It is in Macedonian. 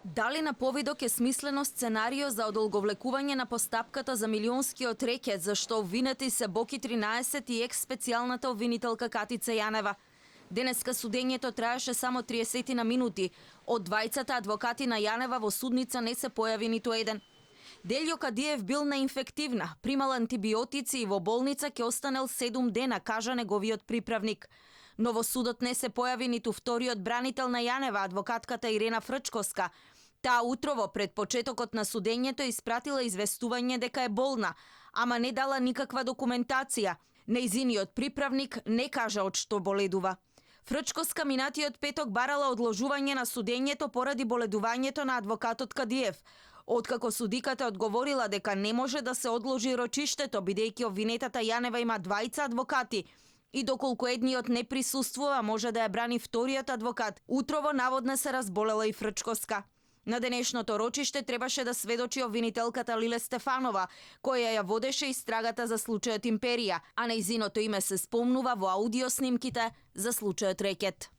Дали на повидок е смислено сценарио за одолговлекување на постапката за милионскиот рекет, за што обвинети се Боки 13 и екс-специјалната обвинителка Катица Јанева. Денеска судењето траеше само 30 на минути. Од двајцата адвокати на Јанева во судница не се појави ниту еден. Делјо Кадиев бил неинфективна, примал антибиотици и во болница ќе останел 7 дена, кажа неговиот приправник. Но во судот не се појави ниту вториот бранител на Јанева, адвокатката Ирена Фрчковска. Таа утрово пред почетокот на судењето испратила известување дека е болна, ама не дала никаква документација. Нејзиниот приправник не кажа од што боледува. Фрчковска минатиот петок барала одложување на судењето поради боледувањето на адвокатот Кадиев. Откако судиката одговорила дека не може да се одложи рочиштето, бидејќи обвинетата Јанева има двајца адвокати, и доколку едниот не присуствува, може да ја брани вториот адвокат, утрово наводно се разболела и Фрчковска. На денешното рочиште требаше да сведочи обвинителката Лиле Стефанова, која ја водеше истрагата за случајот Империја, а нејзиното име се спомнува во аудиоснимките за случајот Рекет.